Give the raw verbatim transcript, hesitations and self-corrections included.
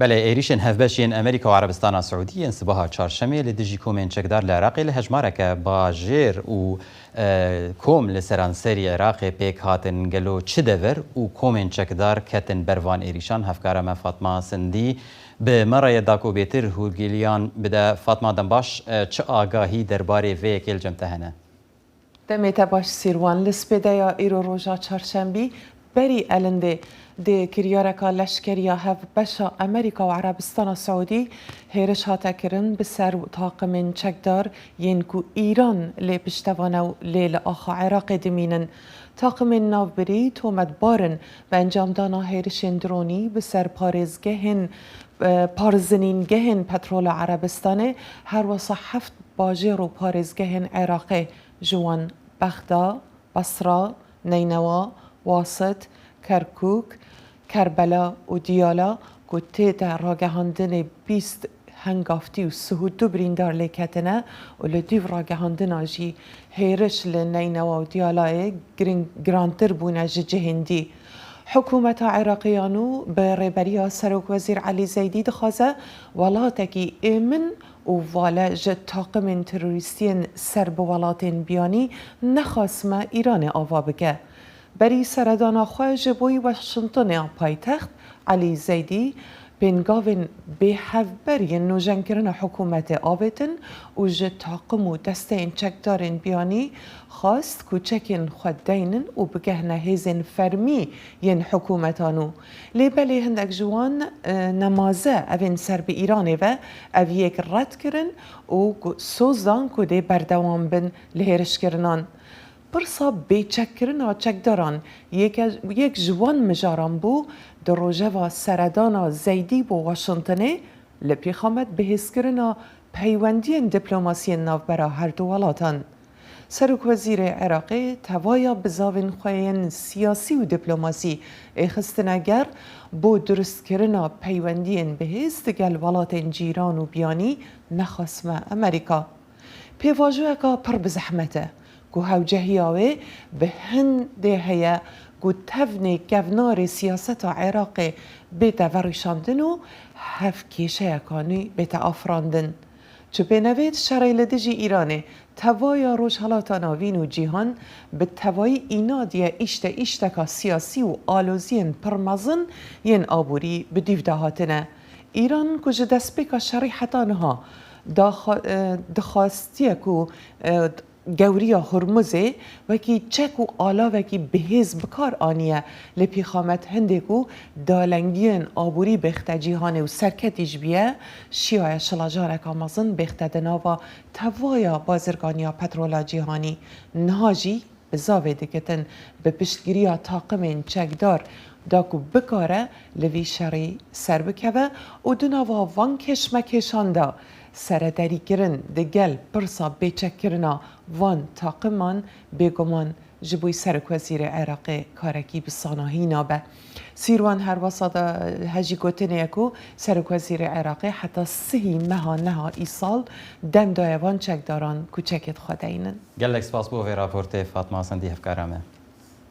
Belê, êrîşên hevbeş yên Amerîka û Erebistana Siûdî yên sibaha çarşemê li dijî komên çekdar li Iraqê li hejmareke bajêr û, e, kom li seranserî Iraqê pêk hatin. Gelo çi dever û komên çekdar ketin ber van êrîşan? Hevkara me Fatma Sindî bi me re ye da ku bêtir hûrgiliyan bide. Fatma, dem baş, e, çi agahî derbarê vê yekê li cem te hene? Demê te baş Sîrwan. Li spêdeya îro roja çarşembî, berî elindê dê kiryareka leşkeriya hevbeşa Amerîka û Erebistana Siûdî hêriş hate kirin bi ser taqimên çekdar yên ku Îran lê piştevan e û lê li axa Iraqê dimînin. Taqimên navbirî tometbar in bi encamdana hêrişên dronî bi ser parêzgehên, e, parzinîngehên petrola Erebistanê, her wesa heft bajêr û parêzgehên Iraqê, ji wan Bexda, Basra, Neynewa, Wasit, Kerkûk, Kerbela û Diyala ku tête ragehandinê bîst hengaftî û sih û du birîndar lê ketine û li dûv ragehandina jî hêriş li Neynewa û Diyalayê giring-, girantir bûne ji cihên dî. Hikûmeta Iraqê ya nû bi rêberiya Serokwezîr Elî Zeydî dixwaze welatekî êmin û vale ji taqimên terorîstiyên ser bi welatên biyanî nexasme Îranê ava bike. Berî seredana xwe ji bo Washingtonê ya paytext, Elî Zeydî pêngavên bêhevber yên nûjenkirina hikûmetê avêtin û ji taqim û desteyên çekdarên biyanî xwest ku çekên xwe deynin û bigehne hêzên fermî yên hikûmeta nû. Lê belê hindek ji wan, e, nemaze evên ser bi Îranê ve ev yek red kirin û ku soz dan ku dê berdewam bin li hêrişkirinan. Pirsa bêçekkirina çekdaran yeke, yek ji wan mijaran bû di rojeva seredana Zeydî bo Washingtonê li pêxamet bihêzkirina peywendiyên diplomasiyên navbera her du welatan. Serokwezîrê Iraqê tevaya bizavên xwe yên siyasî û diplomasî êxistine ger bo durustkirina peywendiyên bihêz digel welatên cîran û biyanî nexasme Amerîka. Pêvajoyeka pir bi zehmet e ku hewcehiya wê bi hindê heye ku tevnê kevnarê siyaseta Iraqê bête verîşandin û hev kêşeyeka nû bête afirandin. Çi pê nevêt, şerê li dijî Îranê tevaya Rojhelata Navîn û cîhan bi tevayî înadiye îşte îşteka siyasî û aloziyên pir mezin yên aborî bi dîv de hatine. Îran ku ji destpêka şerî heta niha daxwa-, e, dixwastiye ku, e, gewriya Hurmuzê wekî çek û alavekî bihêz bi kar aniye, lê pîxamet hindê ku dalengiyên aborî bêxte cîhanê û serketî ji biye, şiyaye şilajareka mezin bêxte di nava tevaya bazirganiya petrola cîhanî. Niha jî bizavê digitin bi piştgiriya taqimên çekdar da ku bikare li vî şerî ser bikeve û di nava van keşmekêşan de serederîkirin digel pirsa bêçekkirina van taqiman bêguman ji bo Serokwezîrê Iraqê karekî bi sanahî nabe. Sîrwan her wesa de hejî gotinê ye ku Serokwezîrê Iraqê heta sihî meha neha îsal dem daye van çekdaran ku çekêt xwe deynin. Gelek spas bo vê raportê Fatma Sendî, hevkara me.